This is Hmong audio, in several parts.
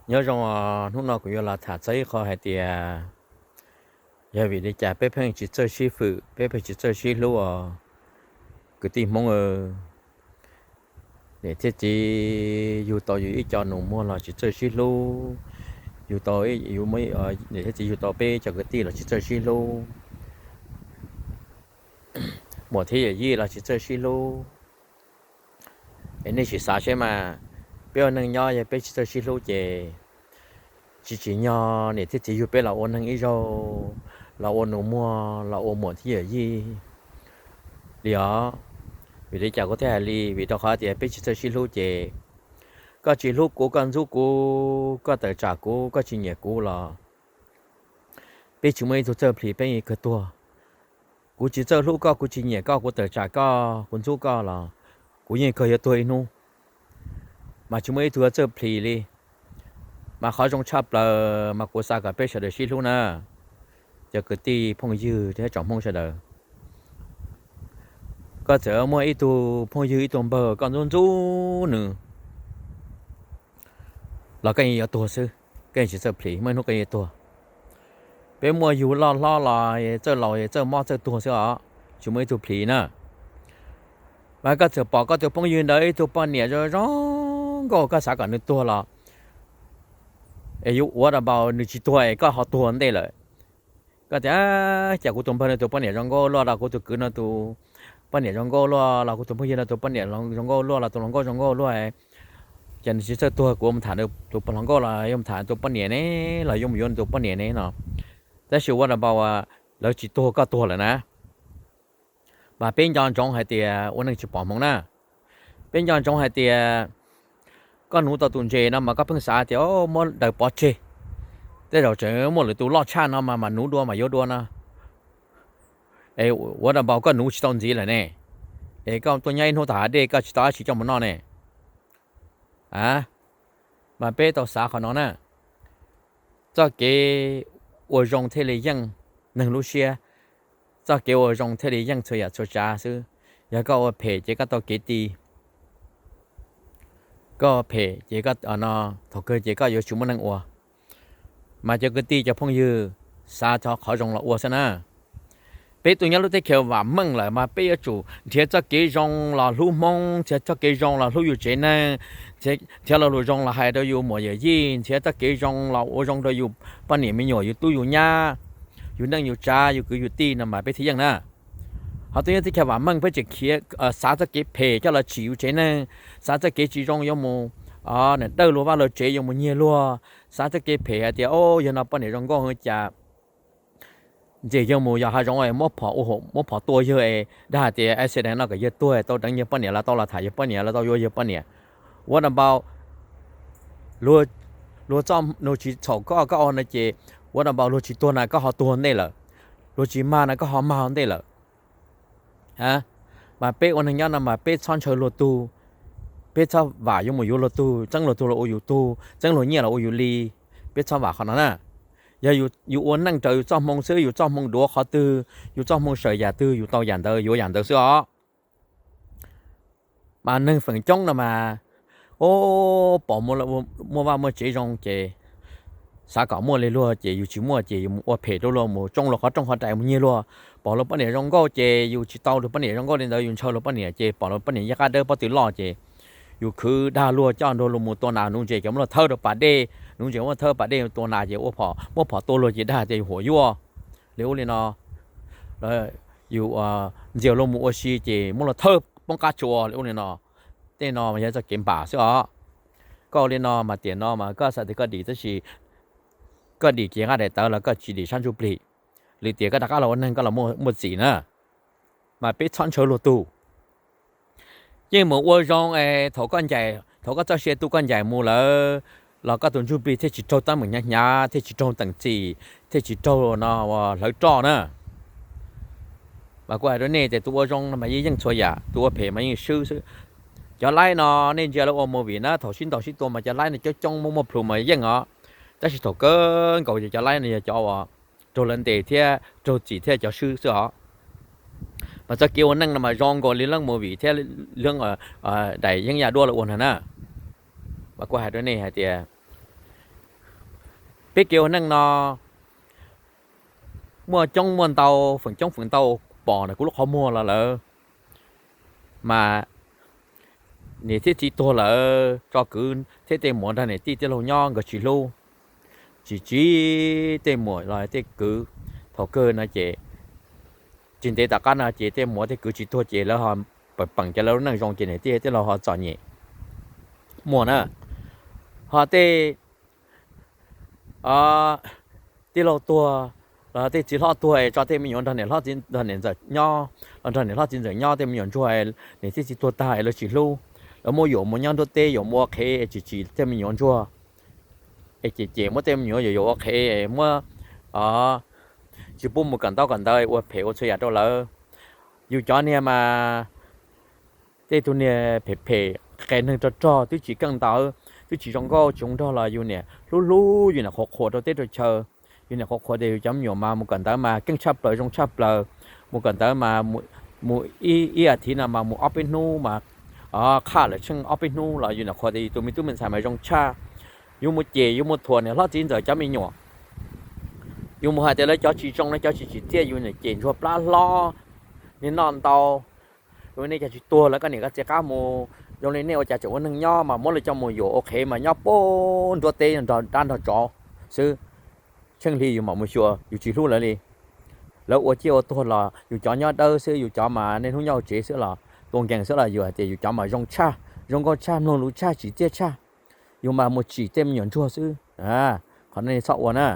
Nyob zoo os, hnub no kuv yuav los tham txog ib qho hais tias yog vim li cas peb pheej tsis txawj sib fwm, peb pheej tsis txawj sib hlub os kwv tij Hmoob. Niam thiab txiv yug tau yus ib co nus muag los tsis txawj sib hlub, yug tau, niam thiab txiv yug tau peb cov kwv tij los tsis txawj sib hlub, muam thiab yawm yij los tsis txawj sib hlub. Es nej sim xav seb mas, peb ua neej nyob yog peb tsis txawj sib hlub ces tsis tsim nyog niam thiab txiv yug peb los ua neeg ib zaug, los ua nus muag, los ua muam thiab yawm yij li os. Vim li cas kuv thiaj hais li? Vim rau qhov tias peb tsis txawj sib hlub ces koj tsis hlub kuv, koj ntxub kuv, koj tawm tsam kuv, koj tsis nyiam kuv los peb tsis muaj ib tug txawj plhis, peb yeej kawg tuag. Kuv tsis txawj hlub koj, kuv tsis nyiam koj, kuv tawm tsam koj, kuv ntxub koj los kuv yeej kawg yuav tuag ib hnub, mas tsis muaj ib tug yuav txawj plhis li. Mas qhov zoo tshaj plaws mas kuv xav kom peb sawv daws sib hlub na, cov kwv tij phooj ywg thiab tsoom Hmoob sawv daws. Koj txawm muaj ib tug phooj ywg ib tug npawg koj ntxub ntxub nws los koj yeej yuav tuag xwb, koj yeej tsis txawj plhis, muaj ib hnub koj yeej tuag. Peb muaj yug loj hlob los txawj laus txawj mob txawj tuag xwb os, tsis muaj ib tug plhis na. Mas koj txawm pom koj tus phooj ywg ntawd ib tug poj niam zoo zoo nkauj, koj xav kom nws tuag los es yuav ua dab npaus nws tsis tuag es koj ho tuag ntej lawm. Koj tias, cas kuv tus npawg no tus poj niam zoo nkauj luaj, los kuv tus kwv no tus poj niam zoo nkauj luaj, los kuv tus phooj ywg no tus poj niam zoo nkauj luaj, los tus hluas nkauj zoo nkauj luaj, ces nws tsis txawj tuag, kuv mus tham tus hluas nkauj los yuav mus tham tus poj niam ne, los yuav mus yuav tus poj niam ne no. Tab sis ua dab npaus lawv tsis tuag koj tuag lawm na. Mas peb nco ntsoov hais tias ua neej tsis pom hmoov na. Peb nco ntsoov hais tias koj nuv tau tus ntses no mas koj pheej xav tias muab daws pov tseg, tej zaum tseem muaj lwm tus loj tshaj no mas mam nuv dua mam yuav dua no. Es ua dab npaus koj nuv tsis tau ntxiv lawm ne, es koj tuaj nyob ib hnub tom hav dej koj tsis tau dab tsi coj mus noj ne. A, mas peb tau xav qhov no na. Txoj kev ua zoo thiaj li yeej neeg lub siab, txoj kev ua zoo thiaj li yeej txhua yam txhua tsav xwb. Yog koj ua phem ces koj tau kev ti, koj ua phem ces koj, thaum kawg ces koj yuav tsis muaj neej ua. Mas cov kwv tij cov phooj ywg, xav txog qhov zoo los ua xwb na. Peb tuaj nyob lub teb chaws vam meej lawm mas peb yuav tsum nrhiav txoj kev zoo los hlub Hmoob, nrhiav txoj kev zoo los hlub yus tsev neeg, nrhiav lo lus zoo los hais rau yus muam yawm yij, nrhiav txoj kev zoo los ua zoo rau yus poj niam me nyuam, yus tub yus nyab, yus neej yus tsav, yus kwv yus tij no mas peb thiaj yeej na. Ho tuaj nyob teb chaws vam meej peb tseem khiav xav txoj kev phem coj los tsim yus tsev neeg, xav txoj kev tsis zoo yuav mus dawj luag vaj luag tsev, yuav mus nyiag luag, xav txoj kev phem hais tias o, yawg no poj niam zoo nkauj cas ntxim yawg mus yos hav zoov muab phom ua, muab phom tua yawg es dag hais tias accident no kom yawg tuag, tau deev yawg poj niam los tau los tham yawg poj niam los tau yuav yawg poj niam. Ua dab npaus luag tsis txhaum koj, koj ua no ces ua dab npaus luag tsis tuag na koj ho tuag ntej lawm, luag tsis mag na koj ho mag ntej lawm. Mas peb ua neeg nyob no mas peb txhob ntshaw luag tug, peb txhob vam yuav mus yuav luag tug, txeeb luag tug los ua yus tug, txeeb luag nyiaj los ua yus li. Peb txhob vam qhov no na. Yog yus ua neej raws yus txoj hmoo xwb, yus txoj hmoo duav qhov twg, yus txoj hmoo sawm yam twg, yus tau yam ntawd yuav yam ntawd xwb os. Mas neeg feem coob no mas, o, pom muaj vaj muaj tsev zoo ces xav kom muaj li luag ces yus tsis muaj ces yus mus ua phem rau luag, mus tsoo luag qhov rooj qhov rais, mus nyiag luag. Pom luag poj niam zoo nkauj ces yus tsis tau luag poj niam zoo nkauj li ntawd, yus ntshaw luag poj niam ces pom luag poj niam yaj qab dawb pob tw loj ces yus khwv dag luag coj nrog luag mus tua nas nuv ntses, cov muab luag thawb rau pas dej, nuv ntses muab thawb pas dej tua nas ces ua phom, muab phom tua luag ces dag tias yus huam yuaj li ub li no. Yus ntxias luag mus ua si ces muab luag thawb poob qab tsua li ub li no. Tej no mas yog txoj kev npam xwb os. Koj ua li no mas tiam no mas koj xav tias koj dim, tab sis koj dim kiag nqaij daim tawv los koj tsis dim sab ntsuj plig, lwm tiam koj rov qab los ua neeg koj los muaj txim na. Mas peb txhob ntshaw luag tug. Yeej mus ua zoo es thaum koj ncaim, thaum koj txoj sia tu koj ncaim mus lawm los koj tus ntsuj plig thiaj tsis raug teeb meem hnyav hnyav, thiaj tsis raug teem txim, thiaj tsis raug no hlawv roj na. Mas kuv hais rau nej tias tus ua zoo no mas yeej yeej txhua yam, tus ua phem mas yeej swb xwb. Cov laib no nej ntsia lawv ua movie na, thaum sib ntaus sib tua mas cov laib no coob coob muaj muaj plhus mas yeej os. Tab sis thaum kawg nkaus ces cov laib no yog cov uas raug lawv ntes thiab raug txim thiab cov swb xwb os. Mas txoj kev ua neej no mas zoo nkaus li leej movie thiab leej daim yeeb yaj duab lawv ua no na. Mas kuv hais rau nej hais tias Peb kev ua neej no muaj coob muaj ntau, feem coob feem ntau pom ntawm kuv lub qhov muag los lawm, mas niam thiab txiv tuag lawm tso kwv thiab tej muam nrog niam tij tij laug nyob nkawd tsis hlub, tsis tsim tej muam los tej kwv. Thaum kawg no ces tsis ntev tom qab no ces tej muam tej kwv tsis tuag ces lawv ho peem peem cov lawv lub neej zoo ces niam tij tij laug ho txom nyem. Muaj na, ho tej tij laug tuag los tej txiv hlob tuag es tso tej me nyuam nrog niam hlob txiv nrog niam ntxawm nyob, los nrog niam hlob txiv ntxawm nyob, tej me nyuam ntsuag niam tij txiv tuag tag es lawv tsis hlub, lawv muab yuam mus nyob nruab teb yuam mus ua qhev tsis tsim tej me nyuam ntsuag, es cem cem muab tej me nyuam yuam yuam ua qhev, muab tsis pub mus kawm ntaub kawm ntawv, ua phem ua txhua yam rau lawv. Yus cov niag mas tej tug niag phem phem, qe neeg rog rog, twb tsis keej ntawv, twb tsis zoo nkauj tsis zoo nraug los yus niam hlub hlub, yus niam qhuas qhuas rau teb rau chaw. Yus niam qhuas qhuas tias yus cov me nyuam mas mus kawm ntawv mas keej tshaj plaws zoo tshaj plaws, mus kawm ntawv mas mus ib as thiv no mas mus ob peb hnub mas qhaj lawm tsheej ob peb hnub los yus niam qhuas tias yus tus me tub me ntxhais mas zoo tshaj. Yus mus cem yus mus thuam niam hlob txiv ntxawm cov me nyuam, yus mus hais tias lawv cov tsis zoo lawv cov tsis tsim txiaj, yus niam cem ntsuag plab hlob, niag noj ntau, yus nej cov tsis tuag lawv koj niam koj txiv qab mus, zoo li nej ua cas tseem ua neeg nyob mas muab lawv coj mus yuam ua qhev mas nyob puag nruab teb nrog dab nrog tsov xwb. Tsheej hli yus mam mus xyuas yus tsis hlub lawv li. Lawv ua ciaj ua tuag los yus cov nyob dawb xwb, yus cov mas niaj hnub nyob hauv tsev xwb los tua nkees xwb los yus hais tias yus cov mas zoo tshaj, zoo nkauj tshaj, mloog lus tshaj, tsim txiaj tshaj, yus mas mus tsim tej me nyuam ntsuag xwb. Qhov no nej txhob ua na.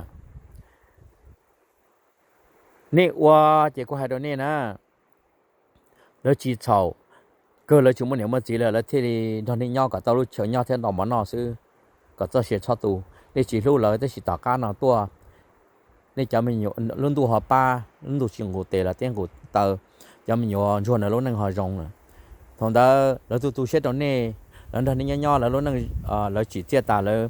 Nej ua ces kuv hais rau nej na, lawv tsis txhaum, kawg lawv tsis muaj niam muaj txiv lawm lawv thiaj li nrog nej nyob kom tau lub chaw nyob thiab ntau mov noj xwb, kom txoj sia txhob tu. Nej tsis hlub lawv tab sis tom qab no tuaj nej cov me nyuam lub ntuj ho pab, lub ntuj tsis nqus tes los teb nqus taw, cov me nyuam ntsuag ntawd lub neej ho zoo lawm. Thaum ntawd lawv tu tu siab rau nej, lawv nrog nej nyob nyob lawv lub neej, lawv tsim txiaj tas lawv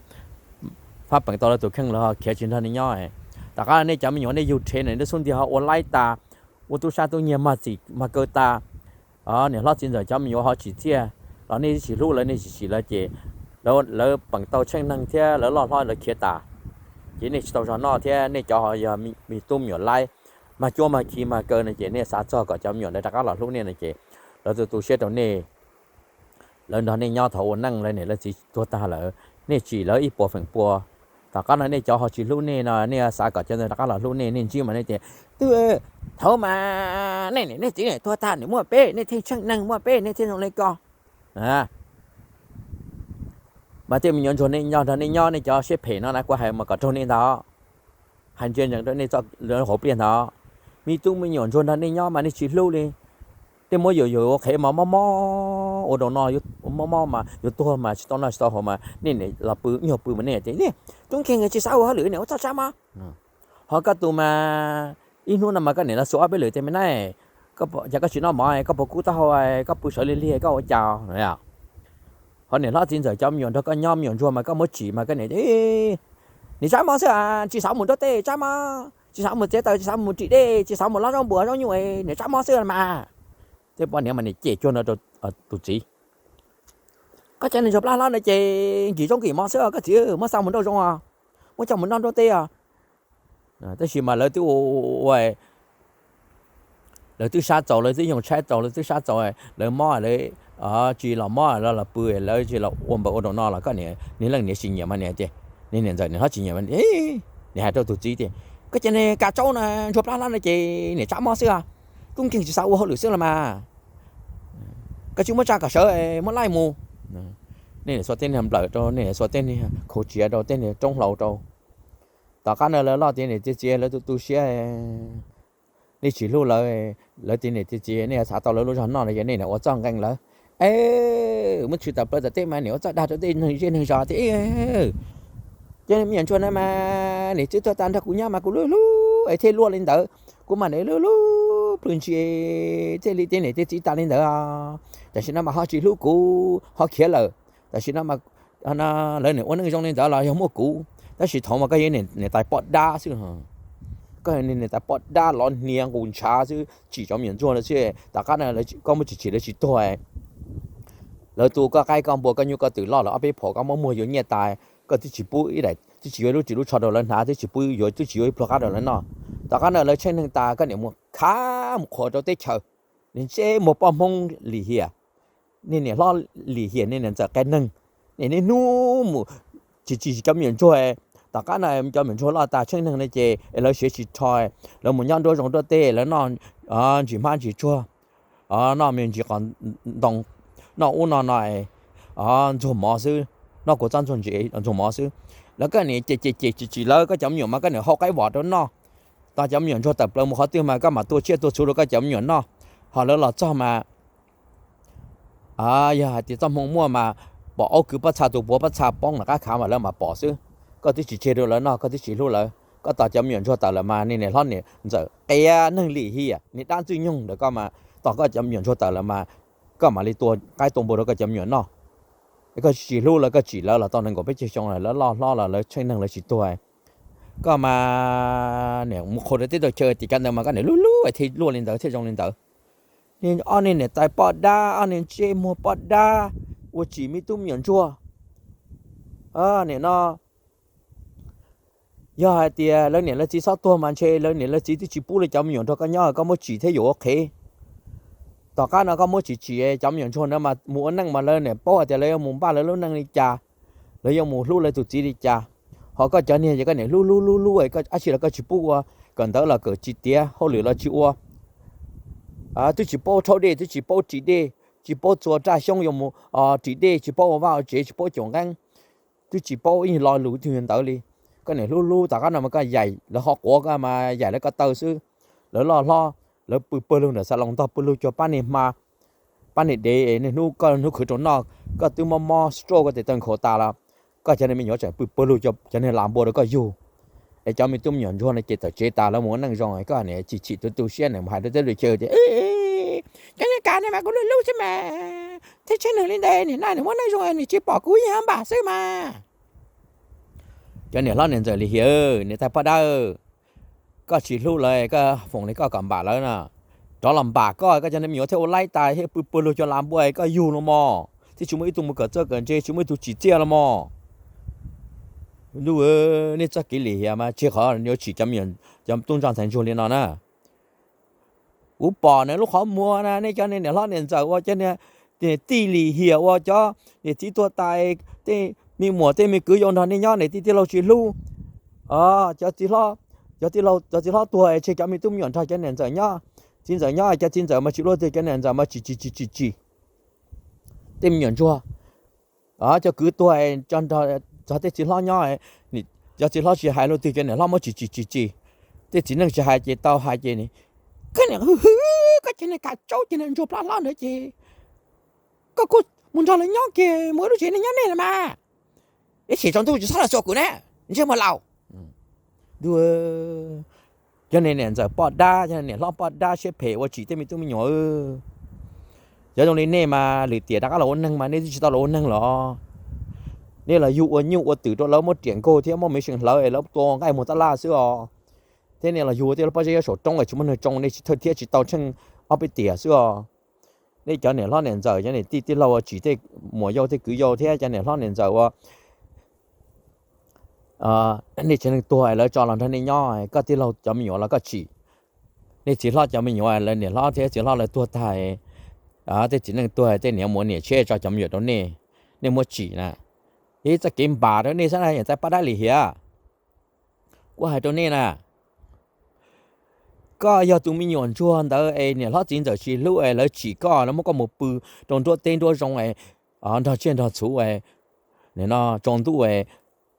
fab peem tau lawv tus kheej lawv ho khiav tsis nrog nej nyob. Tom qab nej cov me nyuam nej yug rhev na, nej xub ntiag ho ua laib tas, ua tub sab tub nyiag mag txim mag kaw tas, niam hlob txiv ntxawm cov me nyuam ho tsim txiaj, los nej tsis hlub lawv nej tsis tsim lawv ces lawv peem tau tsheej neeg thiab lawv loj hlob lawv khiav tas. Ces nej tsis tau zog noj thiab nej cov ho yog me tub me nyuam laib, mag cuab mag khi mag kaw no ces nej xav txog kom cov me nyuam ntawd rov qab los hlub nej no ces lawv tu tu siab rau nej, lawv nrog nej nyob thaum ua neej lawv niam lawv txiv tuag tag lawm, nej tsim lawv ib puas feem pua. Tom qab no nej cov ho tsis hlub nej no nej xav kom cov ntawd rov qab los hlub nej, nej ntsib mas nej tias, twb thaum mas nej niam nej txiv tuag tag nej muaj peb nej thiaj tsheej neeg, muaj peb nej thiaj zoo li ko. Mas tej me nyuam ntsuag nej nyob nrog nej nyob nej cov siab phem no na kuv hais mas kom raug nej ntag. Hais ntsia ntsees rau nej txoj hauv pliaj ntag. Me tub me nyuam ntsuag nrog nej nyob mas nej tsis hlub li. Nej muab yuam yuam ua qhev mas mob mob ua rau no, mob mob mas yuav tuag mas tsis tau noj tsis tau haus mas nej niam los pw nyuag pw mas nej tias, tub nkeeg tsis xav ua hauj lwm niam ua txoj tsab mob. Ho koj tus mas ib hnub no mas koj niam los xuas ob peb lwm tej me na, yog koj tsis noj mov koj puas kub taub hau, koj pw sawv lig lig koj ua cas? Ho niam hlob txiv ntxawm cov me nyuam nrog koj nyob me nyuam ntsuag mas koj muab tsim mas koj niam, niam tsab mob xwb, tsis xav mus nruab teb tsab mob, tsis xav mus txiav taws, tsis xav mus ris dej, tsis xav mus lov zaub npua zaub nyuj, niam tsab mob xwb mas. Tej poj niam mas niam cem cuag no rau tus txiv, koj cov niag ntsuag plab hlob no ces nkim zaub nkim mov xwb koj txiv, muab xa mus nrauj zoov os, muab coj mus noj nruab teb os. Tab sis mas lawv twb ua, lawv twb sab txaus, lawv twb yoog tshaib txaus, lawv twb sab txaus, lawv mob lawv tsis los mob los los pw, lawv tsis los ua npaws ua rau no los koj niam, niag leej niam tsis nyiam mas niam tias, niag niam ntxawm niam hlob tsis nyiam mas niam hais rau tus txiv tias, koj cov niag kav tsaub no ntsuag plab hlob no ces niam tsab mob xwb, tub nkeeg tsis xav ua hauj lwm xwb los mas, koj tsis muab tsa kom sawv muab laij mus. Nej niam xuas tej niag nplawm rau, nej niam xuas tej niag khau tsiav rau, tej niag roob hlau rau. Tom qab no lawv loj tiav niam tiav txiv lawv tu tu siab, nej tsis hlub lawv, lawv tiav niam tiav txiv nej xav tau lawv lub zog noj no ces nej niam ua txoj nqee lawv, muab tshwm tawm plaws tom tej mas niam ua txoj dag rau tej neeg zej neeg zos tias, ces me nyuam ntsuag no mas niam txiv tuag tas nrog kuv nyob mas kuv hlub hlub es thiaj luaj li ntawd, kuv mas niam hlub hlub plhws ntshis thiaj li tiav niam tiav txiv tas li ntawd. Tam sim no mas ho tsis hlub kuv ho khiav lawm. Tam sim no mas lawv niam ua neej zoo li ntawd los yog muaj kuv, tab sis thaum mas koj yog niam tais poj dab xwb. Koj niam tais poj dab lov hniav nqus ntshav xwb, tsim cov me nyuam ntsuag lawm xwb. Tom qab no koj muab tsis tsim lawv tsis tuag, lawv tu koj qaib koj npua koj nyuj koj twm loj lawm ob peb phaum koj muab muag yuav nyiaj tas, koj twb tsis pub ib daim, twb tsis yuav ib lub ris lub tsho rau lawv hnav, twb tsis pub yuav, twb tsis yuav ib pluag qab rau lawv noj. Tom qab no lawv tsheej neeg tas koj niam mus khav mus qhuas rau teb chaws, nws ntsej muag poj Hmoob lim hiam, nej niam hlob lim hiam, nej niam ntxawm qias neeg, nej niaj hnub mus tsis tsis cov me nyuam ntsuag. Tom qab no cov me nyuam ntsuag loj tas tsheej neeg no ces lawv siav tsis rho, lawv mus nyob nruab zoov nruab teb, lawv noj ntsis hmab ntsis tsuag, noj me ntsis qos ntoo, noj ub no no, ntxuag mov xwb, noj kua txob ntxuag ntsis ntxuag mov xwb. Lawv koj niam ces ces ces tsis tsim lawv, koj cov me nyuam mas koj niam hau qaib vom rau noj. Tos cov me nyuam ntsuag tawm plaws mus qhov twg mas koj mam tua tsiaj tua txhu rau koj cov me nyuam noj. Ho lawv los txog mas yog hais tias txoj hmoo muaj mas pom aub kwv pob txha, tus puav pob txha poob nram qab khav mas lawv mam pom xwb. Koj twb tsis tseg rau lawv noj, koj twb tsis hlub lawv, koj tos cov me nyuam ntsuag tawm lawm mas nej niam hlob niam ntxawm qias neeg lim hiam, nej dab ntxwg nyoog ntawm koj mas tos koj cov me nyuam ntsuag tawm lawm mas koj mam li tua qaib tua npua rau koj cov me nyuam noj. Koj tsis hlub lawv, koj tsim lawv los tau nees nkaum peb caug xyoo lawm, lawv loj hlob los lawv tsheej neeg lawv tsis tuag. Koj mas niam mus qhuas rau teb rau chaw tim kav ntawd mas koj niam hlub hlub thiaj luaj li ntawd thiaj zoo li ntawd. Ob niag niam tais poj dab, ob niag ntsej muag poj dab, ua tsim me tub me nyuam ntsuag. Nim no yog hais tias lawv niam lawv txiv txhob tuag mas ntshe lawv niam lawv txiv twb tsis pub lawv cov me nyuam nrog koj nyob, koj muab tsim thiab yuav ua qhev. Tom qab no koj muab tsim tsim cov me nyuam ntsuag no mas mus ua neej mas lawv niam paub hais tias lawv yuav mus npaj lawv lub neej li cas, lawv yuav mus hlub lawv tus txiv li cas. Ho koj cov niag ces koj niam hlub hlub hlub hlub, dab tsi los koj tsis pub ua, kawm ntawv los kawm tsis tiav, hauj lwm los tsis ua, twb tsis paub rhaub dej, twb tsis paub ris dej, tsis paub txua raj xyoob yuav mus ris dej, tsis paub ua vaj ua tsev, tsis paub caum nqeeb, twb tsis paub ib lo lus twg ntawd li. Koj niam hlub hlub, tom qab no mas koj yaim lawv ho quav koj mas yaim lawv ko taw xwb. Lawv loj hlob, lawv pw pawg lug ntawm xav loos ntog, pw lug cuag pab niag hma, pab niag dev, niaj hnub koj hnub khwv rau noj, koj twb mob mob stroke koj tes taw nkhaus tas los koj cov niag me nyuam tseem pw pawg lug cuag cov niag las npua rau koj yug. Es cov me tub me nyuam ntsuag no ces tawm tsev tas lawv mus ua neej zoo, koj niam chim chim tu tu siab niam mus hais rau tej lus chaw tias, cov niag kav no mas kuv hlub hlub xwb mas, thiab tsheej neeg li ntawd niam no niam muaj neej zoo niam tsis pom kuv yeej npam xwb mas. Cov niam hlob niam ntxawm lim hiam, niam tais poj dab, koj tsis hlub lawv, koj foom li koj kom npam lawv na, rov los npam koj, koj cov niag me nyuam thiaj ua laib tas thiab pw pawg lug cuag las npua koj yug los mog, thiab tsis muaj ib tug mus kawm txawj kawm ntse, tsis muaj ib tug tsim txiaj los mog. Ntuj, nej txoj kev lim hiam mas tseg qhov yuav tsim cov me nyuam, cov tub ntsuag ntxhais ntsuag li no na. Kuv pom nws lub qhov muag na, nej cov niag niam hlob niam ntxawm ua cov niag tij lim hiam ua cov niam txiv tuag tas, tej me muam tej me kwv yau nrog nej nyob niam tij tij laug tsis hlub. Cov txiv hlob, cov txiv hlob tuag tseg cov me tub me nyuam nrog cov niam ntxawm nyob, txiv ntxawm nyob cov txiv ntxawm mas tsis hlub, cov niam ntxawm mas tsim tsim tsim tsim tsim tej me nyuam ntsuag. Cov kwv tuag, cov tej txiv hlob nyob, cov txiv hlob tsis hais luaj twg cov niam hlob muab tsim tsim tsim tsim. Tej txiv neej tsis hais ces tau hais ces, koj niam hwj hwj, koj cov niag kav tsaub cov niag ntsuag plab hlob ntawd ces koj kuj mus nrog lawv nyob kiag mus ib lub tsev nej nyob nej los mas. Ib chim tsaus ntuj tsis txhob los xyuas kuv na, ntsej muag laus. Ntuj, cov niag niam ntxawm poj dab, cov niag niam hlob poj dab siab phem ua tsim tej me tub me nyuam. Cov zoo li nej mas lwm tiam rov qab los ua neeg mas nej twb tsis tau los ua neeg los. Nej los yug ua nyuj ua twm rau lawv muab riam nkaug thiab muab mev seem hlawv es lawv tua nqaij muag tab laj xwb os. Thiab nej los yug tej lub pob zeb nyob saum roob es tsis muaj neeg tsoo, nej tsis thawj thiab tsis tau tsheej ob peb tiam xwb os. Nej cov niam hlob niam ntxawm, cov niam tij tij laug ua tsim tej muam yau tej kwv yau thiab cov niam hlob niam ntxawm ua nej tsev neeg tuag lawv tso los nrog nej nyob, koj tij laug cov me nyuam los koj tsim. Nej txiv hlob cov me nyuam, lawv niam hlob thiab txiv hlob lawv tuag tag, tej txiv neej tuag tej niam muab niam tsheb tso cov me nyuam rau nej, nej muab tsim na. Ib txoj kev npam rau nej xwb na, niam tais poj dab lim hiam. Kuv hais rau nej na, koj yog tus me nyuam ntsuag ntawd es niam hlob txiv ntxawm tsis hlub es lawv tsim koj, lawv muab koj mus pw rau nruab teb nruab zoo nrog tsiaj nrog txhu, nim no tsaus ntuj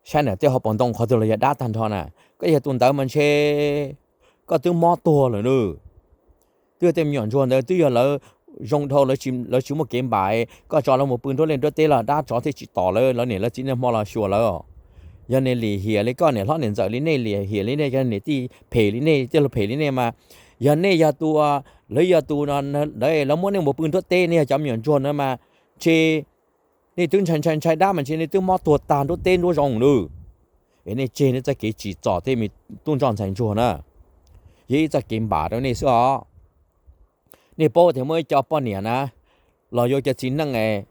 saib nam tej hauv paus ntoo qhov twg los yog dab tag nrho na. Koj yog tus ntawd mas ntshe koj twb mob tuag lawm nawb. Twb yog tej me nyuam ntsuag ntawd twb yog lawv zoo dhau, lawv tsis muaj kev npam, koj tso lawv mus pw nruab liaj nruab teb los dab tsov thiaj tsis tom lawv, lawv niam lawv txiv niaj hmo los xyuas lawv os. Yog nej lim hiam li koj niam hlob niam ntxawm li nej, lim hiam li nej, yog niam tij phem li nej, tij laug phem li nej mas, yog nej yog tus, lawv yog tus, lawv muab nej mus pw nruab teb, nej yog cov me nyuam ntsuag na mas, ntshe nej twb ntshai ntshai ntshai dab mas ntshe nej twb mob tuag tag nruab teb nruab zoo nawb. Es nej tseg nej txoj kev tsim txom tej me tub ntsuag ntxhais ntsuag na, yog ib txoj kev npam rau nej xwb os. Nej paub tias muaj ib co poj niam na, los yuav cov txiv neej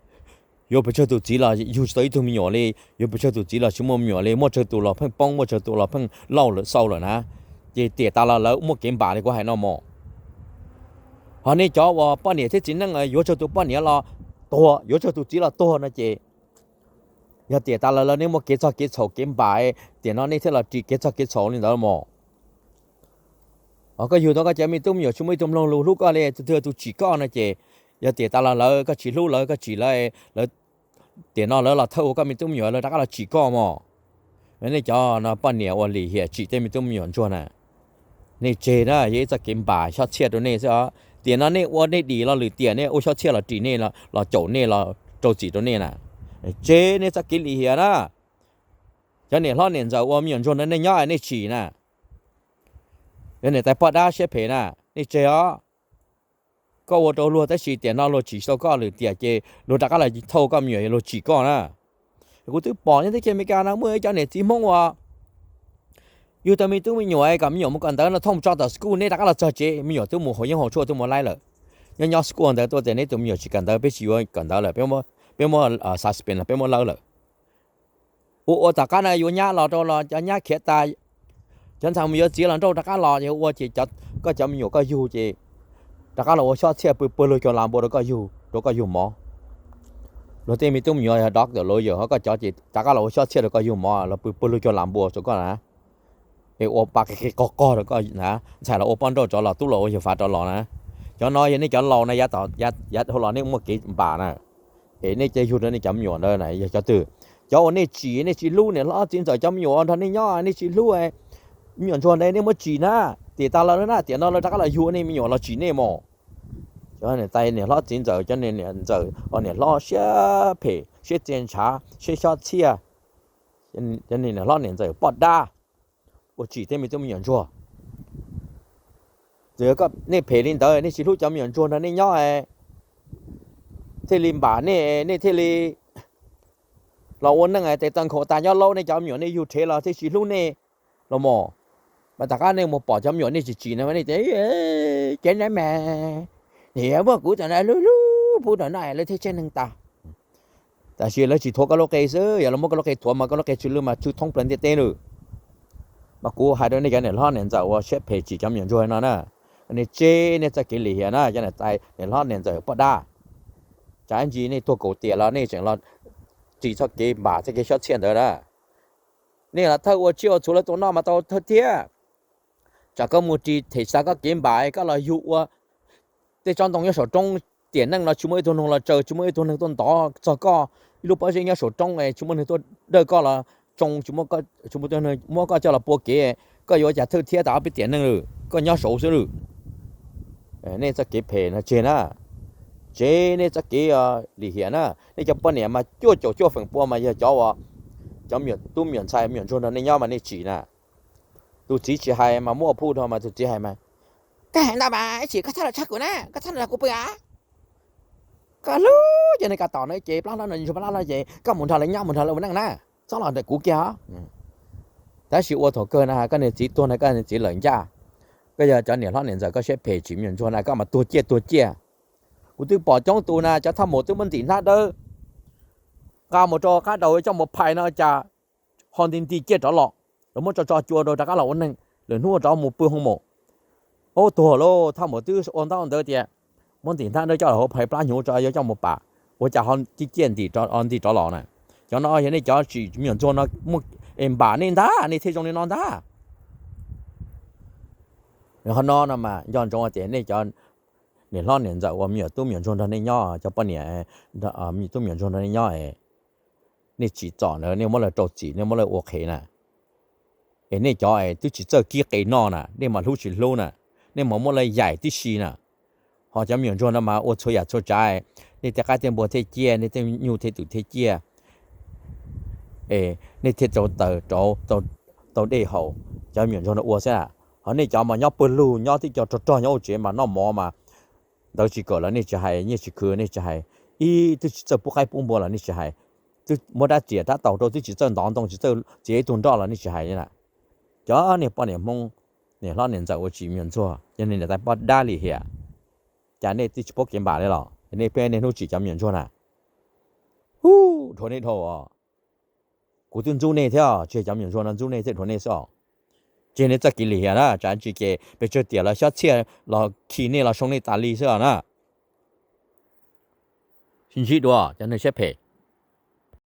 Yuav pes tsawg tus txiv los yug tsis tau ib tug me nyuam li, yuav pes tsawg tus txiv los tsis muaj me nyuam li, muaj tsawg tus los pheej poob, muaj tsawg tus los pheej lauj lawm xau lawm na. Ces tiam tas los lawv muaj kev npam li kuv hais no mog. Ho nej cov uas poj niam thiab txiv neej yuav tsawg tus poj niam los tuag, yuav tsawg tus txiv los tuag no ces yog tiam tas los lawv nej muaj kev txog kev txhaum kev npam, tiam no nej thiaj los ris kev txog kev txhaum li ntawd mog. Ho koj yug tau koj cov me tub me nyuam tsis muaj ib tug mloog lus hlub koj li, tus twg tus tsim koj no ces yog tiam tas los lawv koj tsis hlub lawv, koj tsim lawv, lawv tiam no lawv los thawj ua koj me tub me nyuam, lawv rov qab los tsim koj mog. Nej cov no poj niam uas lim hiam tsim tej me tub me nyuam ntsuag na, nej tseg na, yog ib txoj kev npam xyob txhiaj rau nej xwb os. Tiam no nej ua nej dim los lwm tiam nej ua xyob txhiaj los ris nej, los caum nej, los rau txim rau nej na. Tseg nej txoj kev lim hiam na. Cov niam hlob niam ntxawm uas me nyuam ntsuag nrog nej nyob nej tsim na, yog niam tais poj dab siab phem na, nej tseg os. Koj ua rau luag tab sis tiam no luag tsim tsis tau koj lwm tiam ces luag rov qab los thauj koj me nyuam, luag tsim koj na. Kuv twb pom nyob teb chaws Amelikas no muaj ib cov niam txiv Hmoob uas yug tau me tub me nyuam kom me nyuam mus kawm ntawv no, thauj mus tso tom school, nej rov qab los txog tsev me nyuam twb mus haus yeeb haus tshuaj twb mus laib lawm. Nyob nyob school ntawd tuaj tias neb tus me nyuam tsis kawm ntawv, peb tsis yuav kawm ntawv lawm, peb muab suspend los peb muab lawv lawm. Ua ua tom qab no yuav nyab los rau los cov nyab khiav tas, cov ntxhais mus yuav txiv los nrauj rov qab los, yog ua ces koj cov me nyuam koj yug ces rov qab los ua xyob txhiaj pw puag luag cov lav npua rau koj yug, rau koj yug mov. Luag tej me tub me nyuam yog doctor lawyer, ho koj cov ces rov qab los ua xyob txhiaj rau koj yug mov, los pw puag luag cov lav npua rau koj na. Es ua pa qig qig qog qog rau koj na, ntxhais los ua poj nrauj rov los, tub los ua yawg fav rov los na. Cov no yog nej cov laus na, yav tag los nej muaj kev npam na. Es nej cia yug rau nej cov me nyuam ntawd na yog cov twg? Cov uas nej tsim, nej tsis hlub niam hlob txiv ntxawm cov me nyuam nrog nej nyob, nej tsis hlub me nyuam ntsuag ntawd nej muab tsim na. Tiam tas los na, tiam no lawv rov qab los yug nej me nyuam los tsim nej mog. Cov niam tais niam hlob txiv ntxawm, cov niam ntxawm, niam hlob siab phem, siab txia ntshav, siab xyob txhiaj, cov niam hlob niam ntxawm poj dab uas tsim tej me tub me nyuam ntsuag. Txawm nej phem li ntawd nej tsis hlub cov me nyuam ntsuag nrog nej nyob, thiaj li npam nej, nej thiaj li los ua neej tes taw nkhaus tas nyob laub, nej cov me nyuam nej yug rhev los thiaj tsis hlub nej los mas. Mas tom qab nej mus pom cov me nyuam nej tsis tsim no nej tias, cev na mas, niam muab kuv tam no hlub hlub pub rau no lawv thiaj tsev neeg tas. Tab sis lawv tsis thuav koj lub qe xwb, yog lawv muab koj lub qe thuav mas koj lub qe tsw lwj mas tsw thoob plaws ntiaj teb lawm. Mas kuv hais rau nej cov niam hlob niam ntxawm uas siab phem tsim cov me nyuam ntsuag no na, nej tseg nej txoj kev lim hiam na, cov niam tais niam hlob niam ntxawm poj dab. Tsam ib ntsis nej tuag kaum tiam los nej tseem los ris txoj kev npam txoj kev xyob txhiaj ntawd na. Nej los thawj ua tsiaj ua txhuv lawv tua noj mas tau thawj thiab. Tsam koj mus ris them xav koj kev npam koj los yug ua tej tsob ntoo nyob saum roob, tiam neej no tsis muaj ib tug noog los tsaws, tsis muaj ib tug neeg tuaj ntov txog koj. Ib lub pob zeb nyob saum roob tsis muaj neeg tuaj dawj koj los tsoo, tsis muaj neeg muab koj coj los pua kev, koj yuav ua cas thawj thiab tas ob peb tiam neej lawm, koj nyob saud xwb lawm. Nej txoj kev phem no tseg na, tseg nej txoj kev lim hiam na. Nej cov poj niam mas cuaj caum cuaj feem pua mas yog cov uas cov me nyuam tub me nyuam ntxhais me nyuam ntsuag nrog nej nyob mas nej tsim na. Tus txiv tsis hais mas muaj phuj dhau mas tus txiv hais mas, koj hais ntau mas ib chim koj txhob los tshaj kuv na, koj txhob los kuv pw a. Koj hlub cov neeg kam tom no ces plab hlob no ntsuag plab hlob ces koj mus nrog lawv nyob mus nrog lawv ua neej na, txhob los ntawm kuv kiag os. Tab sis ua thaum kawg na koj niag txiv tuag na koj niag txiv lawm ncaj. Koj yog cov niam hlob niam ntxawm koj siab phem tsim me nyuam ntsuag na koj mas tuag ciaj tuag ciaj. Kuv twb pom coob tus na cov thaj maum twb muab ntim hnab dawb nqa mus rau qab daus coj mus phais no cas ho nti nti ciaj rov los, lawv muab tso tso cua rau rov qab los ua neeg, lwm hnub rov mus pw hoo maum. Ub tuag lauj, thaj maum twb ua ntaub ntawv tias muab ntim hnab dawb coj los hauv phais plab hnyuv tso yuav coj mus pam, ua cas ho ciaj ciaj nti rov los na. Cov no yog nej cov tsim me nyuam ntsuag no muaj es npam nej ntag nej thiaj zoo li no ntag. Qhov no no mas nco ntsoov tias nej cov niam hlob niam ntxawm uas me nyuam tub me nyuam ntsuag nrog nej nyob, cov poj niam me nyuam tub me nyuam ntsuag nrog nej nyob, nej tsim txom ntawd nej muab lawv rau txim nej muab lawv ua qhev na. Es nej cov twb tsis txawj kib qe noj na nej mas hlub tsis hlub na, nej mas muab lawv yaim tib si na. Ho cov me nyuam ntsuag no mas ua txhua yam txhua tsav, nej tej qaib tej npua thiaj ciaj, nej tej nyuj thiaj twm thiaj ciaj, es nej thiaj tau taws tau dej haus. Cov me nyuam ntsuag no ua xwb na. Ho nej cov mas nyob pawg lug nyob tib co rog rog nyob hauv tsev mas noj mov mas ntawv tsis kawm los nej tsis hais, nyiaj tsis khwv nej tsis hais, ib twb tsis txawj pub qaib pub npua los nej tsis hais, twb muab rab riam rab taus rau twb tsis txawj ntov ntoo tsis txawj txiav ib tug nroj los nej tsis hais na. Cov niag poj niam Hmoob, niam hlob niam ntxawm uas tsim me nyuam ntsuag, yog niam tais poj dab lim hiam, cas nej twb tsis paub kev npam li los nej pheej niaj hnub tsim cov me nyuam ntsuag na? Ub, dhuav nej dhau os. Kuv twb ntxub nej thiab, tsis yog cov me nyuam ntsuag no ntxub nej thiab, dhuav nej xwb os. Ces nej txoj kev lim hiam na, tsam tsis ces pes tsawg tiam los xyob txhiaj los khi nej los soo nej tas li xwb os na. Sib ntsib dua cov neeg siab phem.